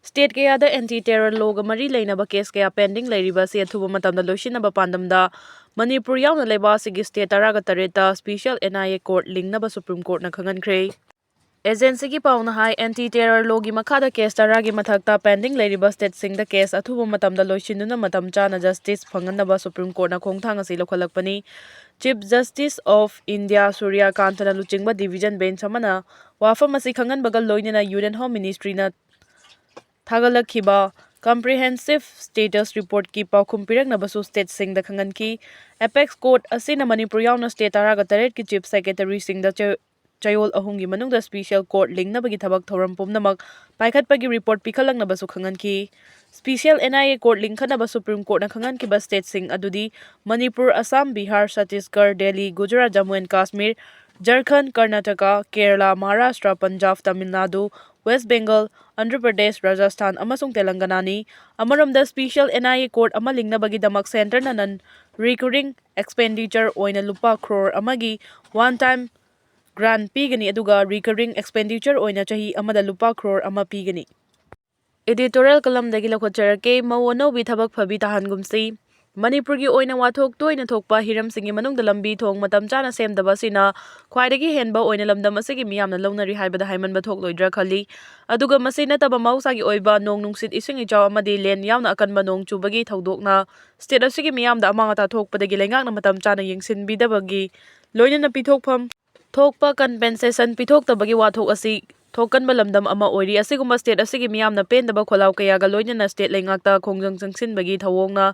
State ꯀꯌꯥꯗ anti terror lawꯒ ꯃꯔꯤ ꯂꯩꯅꯕ case ꯀꯌꯥ pending ꯂꯩꯔꯤꯕ ꯑꯁꯤ ꯑꯊꯨꯕ ꯃꯇꯝꯗ ꯂꯣꯏꯁꯤꯟꯅꯕ ꯄꯥꯟꯗꯝꯗ ꯃꯅꯤꯄꯨꯔ ꯌꯥꯎꯅ ꯂꯩꯕꯥꯛ ꯑꯁꯤꯒꯤ state ꯇꯔꯥꯒ ꯇꯔꯦꯠꯇ special NIA court ꯂꯤꯡꯅꯕ Supreme Courtꯅ ꯈꯪꯍꯟꯈ꯭ꯔꯦ꯫ Agencyꯒꯤ ꯄꯥꯎꯅ ꯍꯥꯏ, anti terror lawꯒꯤ ꯃꯈꯥꯗ case ꯇꯔꯥꯒꯤ ꯃꯊꯛꯇ pending ꯂꯩꯔꯤꯕ stateꯁꯤꯡꯗ case ꯑꯊꯨꯕ ꯃꯇꯝꯗ ꯂꯣꯏꯁꯤꯟꯗꯨꯅ ꯃꯇꯝ ꯆꯥꯅ justice ꯐꯪꯍꯟꯅꯕ Supreme Courtꯅ ꯈꯣꯡꯊꯥꯡ ꯑꯁꯤ ꯂꯧꯈꯠꯂꯛꯄꯅꯤ꯫ Chief Justice of India ꯁꯨꯔ꯭ꯌ ꯀꯥꯟꯇꯅ ꯂꯨꯆꯤꯡꯕ division bench ꯑꯃꯅ ꯋꯥꯐꯝ ꯑꯁꯤ ꯈꯪꯍꯟꯕꯒ ꯂꯣꯏꯅꯅ Union Home Ministryꯅ ꯊꯥꯒꯠꯂꯛꯈꯤꯕ comprehensive status reportꯀꯤ ꯄꯥꯎꯈꯨꯝ ꯄꯤꯔꯛꯅꯕꯁꯨ stateꯁꯤꯡꯗ ꯈꯪꯍꯟꯈꯤ꯫ Apex Court ꯑꯁꯤꯅ ꯃꯅꯤꯄꯨꯔ ꯌꯥꯎꯅ state ꯇꯔꯥꯒ ꯇꯔꯦꯠꯀꯤ chief secretaryꯁꯤꯡꯗ ꯆ-, ꯆꯌꯣꯜ ꯑꯍꯨꯝꯒꯤ ꯃꯅꯨꯡꯗ special court ꯂꯤꯡꯅꯕꯒꯤ ꯊꯕꯛ ꯊꯧꯔꯝ ꯄꯨꯝꯅꯃꯛ ꯄꯥꯏꯈꯠꯄꯒꯤ report ꯄꯤꯈꯠꯂꯛꯅꯕꯁꯨ ꯈꯪꯍꯟꯈꯤ꯫ Special NIA court ꯂꯤꯡꯈꯠꯅꯕ Supreme Courtꯅ ꯈꯪꯍꯟꯈꯤꯕ stateꯁꯤꯡ ꯑꯗꯨꯗꯤ Manipur, Assam, Bihar, Chhattisgarh, Delhi, Gujarat, Jammu and Kashmir, Jharkhand, Karnataka, Kerala, Maharashtra, Punjab, Tamil Nadu, West Bengal, Andhra Pradesh, Rajasthan ꯑꯃꯁꯨꯡ ꯇꯦꯂꯪꯒꯅꯥꯅꯤ꯫ ꯑꯃꯔꯣꯝꯗ, special NIA court ꯑꯃ ꯂꯤꯡꯅꯕꯒꯤꯗꯃꯛ centreꯅ non recurring expenditure ꯑꯣꯏꯅ ꯂꯨꯄꯥ ꯀ꯭ꯔꯣꯔ ꯑꯃꯒꯤ one time grant ꯄꯤꯒꯅꯤ, ꯑꯗꯨꯒ recurring expenditure ꯑꯣꯏꯅ ꯆꯍꯤ ꯑꯃꯗ ꯂꯨꯄꯥ ꯀ꯭ꯔꯣꯔ ꯑꯃ ꯄꯤꯒꯅꯤ꯫ Editorial columnꯗꯒꯤ ꯂꯧꯈꯠꯆꯔꯛꯀꯦ꯫ ꯃꯧ ꯑꯅꯧꯕꯤ ꯊꯕꯛ ꯐꯕꯤ ꯇꯥꯍꯟꯒꯨꯝꯁꯤ꯫ ꯃꯅꯤꯄꯨꯔꯒꯤ ꯑꯣꯏꯅ ꯋꯥꯊꯣꯛ ꯇꯣꯏꯅ ꯊꯣꯛꯄ ꯍꯤꯔꯝꯁꯤꯡꯒꯤ ꯃꯅꯨꯡꯗ ꯂꯝꯕꯤ ꯊꯣꯡ ꯃꯇꯝ ꯆꯥꯅ ꯁꯦꯝꯗꯕ ꯑꯁꯤꯅ ꯈ꯭ꯋꯥꯏꯗꯒꯤ ꯍꯦꯟꯕ ꯑꯣꯏꯅ ꯂꯝꯗꯝ ꯑꯁꯤꯒꯤ ꯃꯤꯌꯥꯝꯅ ꯂꯧꯅꯔꯤ ꯍꯥꯏꯕꯗ ꯍꯥꯏꯃꯟꯕ ꯊꯣꯛꯂꯣꯏꯗ꯭ꯔꯥ ꯈꯜꯂꯤ꯫ ꯑꯗꯨꯒ ꯃꯁꯤ ꯅꯠꯇꯕ ꯃꯍꯧꯁꯥꯒꯤ ꯑꯣꯏꯕ ꯅꯣꯡ ꯅꯨꯡꯁꯤꯠ ꯏꯁꯤꯡ ꯏꯆꯥꯎ ꯑꯃꯗꯤ ꯂꯦꯟ ꯌꯥꯎꯅ ꯑꯀꯟꯕ ꯅꯣꯡ ꯆꯨꯕꯒꯤ ꯊꯧꯗꯣꯛꯅ state ꯑꯁꯤꯒꯤ ꯃꯤꯌꯥꯝꯗ ꯑꯃꯥꯡ ꯑꯇꯥ ꯊꯣꯛꯄꯗꯒꯤ ꯂꯩꯉꯥꯛꯅ ꯃꯇꯝ ꯆꯥꯅ ꯌꯦꯡꯁꯤꯟꯕꯤꯗꯕꯒꯤ ꯂꯣꯏꯅꯅ ꯄꯤꯊꯣꯛꯐꯝ ꯊꯣꯛꯄ compensation ꯄꯤꯊꯣꯛꯇꯕꯒꯤ ꯋꯥꯊꯣꯛ ꯑꯁꯤ ꯊꯣꯛꯀꯟꯕ ꯂꯝꯗꯝ ꯑꯃ ꯑꯣꯏꯔꯤ꯫ ꯑꯁꯤꯒꯨꯝꯕ state ꯑꯁꯤꯒꯤ ꯃꯤꯌꯥꯝꯅ ꯄꯦꯟꯗꯕ ꯈꯣꯜꯂꯥꯎ ꯀꯌꯥꯒ ꯂꯣꯏꯅꯅ state ꯂꯩꯉꯥꯛꯇ ꯈꯣꯡꯖꯪ ꯆꯪꯁꯤꯟꯕꯒꯤ ꯊꯧꯑꯣꯡꯅ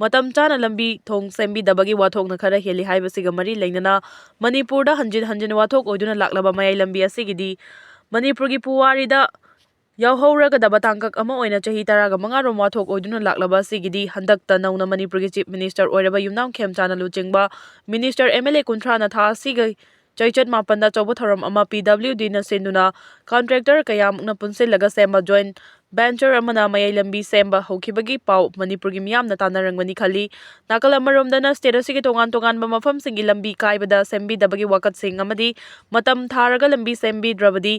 ꯃꯇꯝ ꯆꯥꯅ ꯂꯝꯕꯤ ꯊꯣꯡ ꯁꯦꯝꯕꯤꯗꯕꯒꯤ ꯋꯥꯊꯣꯛꯅ ꯈꯔ ꯍꯦꯜꯂꯤ ꯍꯥꯏꯕꯁꯤꯒ ꯃꯔꯤ ꯂꯩꯅꯅ ꯃꯅꯤꯄꯨꯔꯗ ꯍꯟꯖꯤꯟ ꯍꯟꯖꯤꯟ ꯋꯥꯊꯣꯛ ꯑꯣꯏꯗꯨꯅ ꯂꯥꯛꯂꯕ ꯃꯌꯥꯏ ꯂꯝꯕꯤ ꯑꯁꯤꯒꯤꯗꯤ ꯃꯅꯤꯄꯨꯔꯒꯤ ꯄꯨꯋꯥꯔꯤꯗ ꯌꯥꯎꯍꯧꯔꯒꯗꯕ ꯇꯥꯡꯀꯛ ꯑꯃ ꯑꯣꯏꯅ ꯆꯍꯤ ꯇꯔꯥꯒ ꯃꯉꯥ ꯔꯣꯝ ꯋꯥꯊꯣꯛ ꯑꯣꯏꯗꯨꯅ ꯂꯥꯛꯂꯕ ꯑꯁꯤꯒꯤꯗꯤ ꯍꯟꯗꯛꯇ ꯅꯧꯅ ꯃꯅꯤꯄꯨꯔꯒꯤ Chief Minister ꯑꯣꯏꯔꯕ ꯌꯨꯝꯅꯥꯝ ꯈꯦꯝꯆꯥꯟꯅ ꯂꯨꯆꯤꯡꯕ Minister, MLA ꯀꯨꯟꯊ꯭ꯔꯥꯅ ꯊꯥ ꯑꯁꯤꯒꯤ ꯆꯩꯆꯠ ꯃꯥꯄꯟꯗ ꯑꯆꯧꯕ ꯊꯧꯔꯝ ꯑꯃ PWDꯅ ꯁꯤꯟꯗꯨꯅ contractor ꯀꯌꯥꯃꯨꯛꯅ ꯄꯨꯟꯁꯤꯜꯂꯒ ꯁꯦꯝꯕ joint venture ꯑꯃꯅ ꯃꯌꯥꯏ ꯂꯝꯕꯤ ꯁꯦꯝꯕ ꯍꯧꯈꯤꯕꯒꯤ ꯄꯥꯎ ꯃꯅꯤꯄꯨꯔꯒꯤ ꯃꯤꯌꯥꯝꯅ ꯇꯥꯟꯅꯔꯝꯒꯅꯤ ꯈꯜꯂꯤ꯫ ꯅꯥꯀꯜ ꯑꯃꯔꯣꯝꯗꯅ state ꯑꯁꯤꯒꯤ ꯇꯣꯉꯥꯟ ꯇꯣꯉꯥꯟꯕ ꯃꯐꯝꯁꯤꯡꯒꯤ ꯂꯝꯕꯤ ꯀꯥꯏꯕꯗ ꯁꯦꯝꯕꯤꯗꯕꯒꯤ ꯋꯥꯀꯠꯁꯤꯡ ꯑꯃꯗꯤ ꯃꯇꯝ ꯊꯥꯔꯒ ꯂꯝꯕꯤ ꯁꯦꯝꯕꯤꯗ꯭ꯔꯕꯗꯤ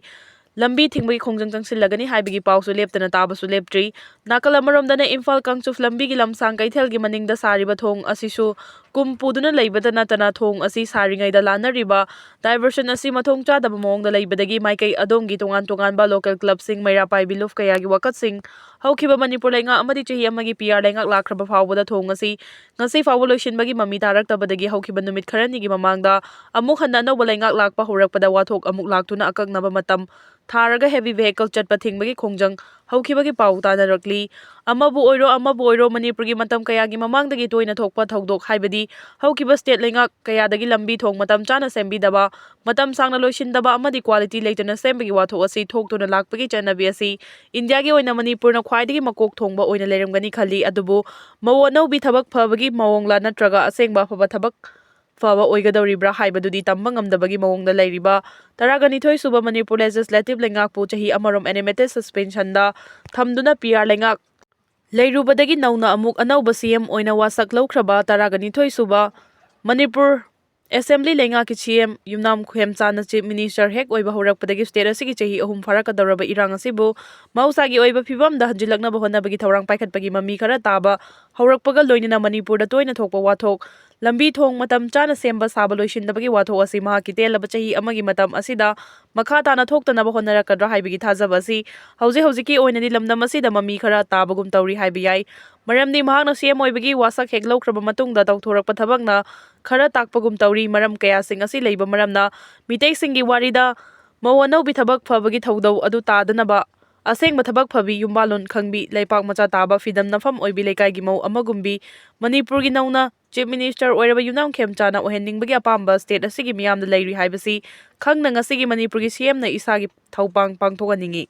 ꯂꯝꯕꯤ ꯊꯤꯡꯕꯒꯤ ꯈꯣꯡꯖꯪ ꯆꯪꯁꯤꯜꯂꯒꯅꯤ ꯍꯥꯏꯕꯒꯤ ꯄꯥꯎꯁꯨ ꯂꯦꯞꯇꯅ ꯇꯥꯕꯁꯨ ꯂꯦꯞꯇ꯭ꯔꯤ꯫ ꯅꯥꯀꯜ ꯑꯃꯔꯣꯝꯗꯅ ꯏꯝꯐꯥꯜ ꯀꯥꯡꯆꯨꯞ ꯂꯝꯕꯤꯒꯤ ꯂꯝꯁꯥꯡ ꯀꯩꯊꯦꯜꯒꯤ ꯃꯅꯤꯡꯗ ꯁꯥꯔꯤꯕ ꯊꯣꯡ ꯑꯁꯤꯁꯨ ꯀꯨꯝ ꯄꯨꯗꯨꯅ ꯂꯩꯕꯇ ꯅꯠꯇꯅ ꯊꯣꯡ ꯑꯁꯤ ꯁꯥꯔꯤꯉꯩꯗ ꯂꯥꯟꯅꯔꯤꯕ diversion ꯑꯁꯤ ꯃꯊꯣꯡ ꯆꯥꯗꯕ ꯃꯑꯣꯡꯗ ꯂꯩꯕꯗꯒꯤ ꯃꯥꯏꯀꯩ ꯑꯗꯣꯝꯒꯤ ꯇꯣꯉꯥꯟ ꯇꯣꯉꯥꯟꯕ local clubꯁꯤꯡ, ꯃꯩꯔꯥ ꯄꯥꯏꯕꯤ ꯂꯨꯞ ꯀꯌꯥꯒꯤ ꯋꯥꯀꯠꯁꯤꯡ, ꯍꯧꯈꯤꯕ ꯃꯅꯤꯄꯨꯔ ꯂꯩꯉꯥꯛ ꯑꯃꯗꯤ ꯆꯍꯤ ꯑꯃꯒꯤ PR ꯂꯩꯉꯥꯛ ꯂꯥꯛꯈ꯭ꯔꯕ ꯐꯥꯎꯕꯗ ꯊꯣꯡ ꯑꯁꯤ ꯉꯁꯤ ꯐꯥꯎꯕ ꯂꯣꯏꯁꯤꯟꯕꯒꯤ ꯃꯃꯤ ꯇꯥꯔꯛꯇꯕꯗꯒꯤ ꯍꯧꯈꯤꯕ ꯅꯨꯃꯤꯠ ꯈꯔꯅꯤꯒꯤ ꯃꯃꯥꯡꯗ ꯑꯃꯨꯛ ꯍꯟꯅ ꯑꯅꯧꯕ ꯂꯩꯉꯥꯛ ꯂꯥꯛꯄ ꯍꯧꯔꯛꯄꯗ ꯋꯥꯊꯣꯛ ꯑꯃꯨꯛ ꯂꯥꯛꯇꯨꯅ ꯑꯀꯛꯅꯕ ꯃꯇꯝ ꯊꯥꯔꯒ heavy vehicle ꯆꯠꯄ ꯊꯤꯡꯕꯒꯤ ꯈꯣꯡꯖꯪ ꯍꯧꯈꯤꯕꯒꯤ ꯄꯥꯎ ꯇꯥꯅꯔꯛꯂꯤ꯫ ꯑꯃꯕꯨ ꯑꯣꯏꯔꯣ, ꯑꯃꯕꯨ ꯑꯣꯏꯔꯣ, ꯃꯅꯤꯄꯨꯔꯒꯤ ꯃꯇꯝ ꯀꯌꯥꯒꯤ ꯃꯃꯥꯡꯗꯒꯤ ꯇꯣꯏꯅ ꯊꯣꯛꯄ ꯊꯧꯗꯣꯛ, ꯍꯥꯏꯕꯗꯤ ꯍꯧꯈꯤꯕ state ꯂꯩꯉꯥꯛ ꯀꯌꯥꯗꯒꯤ ꯂꯝꯕꯤ ꯊꯣꯡ ꯃꯇꯝ ꯆꯥꯅ ꯁꯦꯝꯕꯤꯗꯕ, ꯃꯇꯝ ꯁꯥꯡꯅ ꯂꯣꯏꯁꯤꯟꯗꯕ ꯑꯃꯗꯤ quality ꯂꯩꯇꯅ ꯁꯦꯝꯕꯒꯤ ꯋꯥꯊꯣꯛ ꯑꯁꯤ ꯊꯣꯛꯇꯨꯅ ꯂꯥꯛꯄꯒꯤ ꯆꯠꯅꯕꯤ ꯑꯁꯤ ꯏꯟꯗꯤꯌꯥꯒꯤ ꯑꯣꯏꯅ ꯃꯅꯤꯄꯨꯔꯅ ꯈ꯭ꯋꯥꯏꯗꯒꯤ ꯃꯀꯣꯛ ꯊꯣꯡꯕ ꯑꯣꯏꯅ ꯂꯩꯔꯝꯒꯅꯤ ꯈꯜꯂꯤ꯫ ꯑꯗꯨꯕꯨ ꯃꯧ ꯑꯅꯧꯕꯤ ꯊꯕꯛ ꯐꯕꯒꯤ ꯃꯑꯣꯡꯂ ꯅꯠꯇ꯭ꯔꯒ ꯑꯁꯦꯡꯕ ꯑꯐꯕ ꯊꯕꯛ ꯐꯕ ꯑꯣꯏꯒꯗꯧꯔꯤꯕ꯭ꯔꯥ ꯍꯥꯏꯕꯗꯨꯗꯤ ꯇꯝꯕ ꯉꯝꯗꯕꯒꯤ ꯃꯑꯣꯡꯗ ꯂꯩꯔꯤꯕ ꯇꯔꯥꯒ ꯅꯤꯊꯣꯏ ꯁꯨꯕ ꯃꯅꯤꯄꯨꯔ Legislative ꯂꯩꯉꯥꯛꯄꯨ ꯆꯍꯤ ꯑꯃꯔꯣꯝ animated suspensionꯗ ꯊꯝꯗꯨꯅ PR ꯂꯩꯉꯥꯛ ꯂꯩꯔꯨꯕꯗꯒꯤ ꯅꯧꯅ ꯑꯃꯨꯛ ꯑꯅꯧꯕ CM ꯑꯣꯏꯅ ꯋꯥꯁꯛ ꯂꯧꯈ꯭ꯔꯕ ꯇꯔꯥꯒ ꯅꯤꯊꯣꯏ ꯁꯨꯕ ꯃꯅꯤꯄꯨꯔ Assembly ꯂꯩꯉꯥꯛꯀꯤ CM ꯌꯨꯝꯅꯥꯝ ꯈꯦꯝꯆꯥꯟꯅ Chief Minister ꯍꯦꯛ ꯑꯣꯏꯕ ꯍꯧꯔꯛꯄꯗꯒꯤ state ꯑꯁꯤꯒꯤ ꯆꯍꯤ ꯑꯍꯨꯝ ꯐꯥꯔꯛꯀꯗꯧꯔꯕ ꯏꯔꯥꯡ ꯑꯁꯤꯕꯨ ꯃꯍꯧꯁꯥꯒꯤ ꯑꯣꯏꯕ ꯐꯤꯕꯝꯗ ꯍꯟꯖꯤꯜꯂꯛꯅꯕ ꯍꯣꯠꯅꯕꯒꯤ ꯊꯧꯔꯥꯡ ꯄꯥꯏꯈꯠꯄꯒꯤ ꯃꯃꯤ ꯈꯔ ꯇꯥꯕ ꯍꯧꯔꯛꯄꯒ ꯂꯣꯏꯅꯅ ꯃꯅꯤꯄꯨꯔꯗ ꯇꯣꯏꯅ ꯊꯣꯛꯄ ꯋꯥꯊꯣꯛ, ꯂꯝꯕꯤ ꯊꯣꯡ ꯃꯇꯝ ꯆꯥꯅ ꯁꯦꯝꯕ ꯁꯥꯕ ꯂꯣꯏꯁꯤꯟꯗꯕꯒꯤ ꯋꯥꯊꯣꯛ ꯑꯁꯤ ꯃꯍꯥꯛꯀꯤ ꯇꯦꯜꯂꯕ ꯆꯍꯤ ꯑꯃꯒꯤ ꯃꯇꯝ ꯑꯁꯤꯗ ꯃꯈꯥ ꯇꯥꯅ ꯊꯣꯛꯇꯅꯕ ꯍꯣꯠꯅꯔꯛꯀꯗ꯭ꯔꯥ ꯍꯥꯏꯕꯒꯤ ꯊꯥꯖꯕ ꯑꯁꯤ ꯍꯧꯖꯤꯛ ꯍꯧꯖꯤꯛꯀꯤ ꯑꯣꯏꯅꯗꯤ ꯂꯝꯗꯝ ꯑꯁꯤꯗ ꯃꯃꯤ ꯈꯔ ꯇꯥꯕꯒꯨꯝ ꯇꯧꯔꯤ ꯍꯥꯏꯕ ꯌꯥꯏ꯫ ꯃꯔꯝꯗꯤ ꯃꯍꯥꯛꯅ CM ꯑꯣꯏꯕꯒꯤ ꯋꯥꯁꯛ ꯍꯦꯛ ꯂꯧꯈ꯭ꯔꯕ ꯃꯇꯨꯡꯗ ꯇꯧꯊꯣꯔꯛꯄ ꯊꯕꯛꯅ ꯈꯔ ꯇꯥꯛꯄꯒꯨꯝ ꯇꯧꯔꯤ꯫ ꯃꯔꯝ ꯀꯌꯥꯁꯤꯡ ꯑꯁꯤ ꯂꯩꯕ ꯃꯔꯝꯅ ꯃꯤꯇꯩꯁꯤꯡꯒꯤ ꯋꯥꯔꯤꯗ ꯃꯧ ꯑꯅꯧꯕꯤ ꯊꯕꯛ ꯐꯕꯒꯤ ꯊꯧꯗꯧ ꯑꯗꯨ ꯇꯥꯗꯅꯕ ꯑꯁꯦꯡꯕ ꯊꯕꯛ ꯐꯕꯤ, ꯌꯨꯝꯕꯥꯂꯣꯟ ꯈꯪꯕꯤ, ꯂꯩꯄꯥꯛ ꯃꯆꯥ ꯇꯥꯕ, ꯐꯤꯗꯝ ꯅꯐꯝ ꯑꯣꯏꯕꯤ ꯂꯩꯀꯥꯏꯒꯤ ꯃꯧ ꯑꯃꯒꯨꯝꯕꯤ, ꯃꯅꯤꯄꯨꯔꯒꯤ ꯅꯧꯅ Chief Minister ꯑꯣꯏꯔꯕ ꯌꯨꯝꯅꯥꯝ ꯈꯦꯝꯆꯥꯅ ꯑꯣꯏꯍꯟꯅꯤꯡꯕꯒꯤ ꯑꯄꯥꯝꯕ state ꯑꯁꯤꯒꯤ ꯃꯤꯌꯥꯝꯗ ꯂꯩꯔꯤ ꯍꯥꯏꯕꯁꯤ ꯈꯪꯅ ꯉꯁꯤꯒꯤ ꯃꯅꯤꯄꯨꯔꯒꯤ C M ꯅ ꯏꯁꯥꯒꯤ ꯊꯧꯄꯥꯡ ꯄꯥꯡꯊꯣꯛꯍꯟꯅꯤꯡꯏ꯫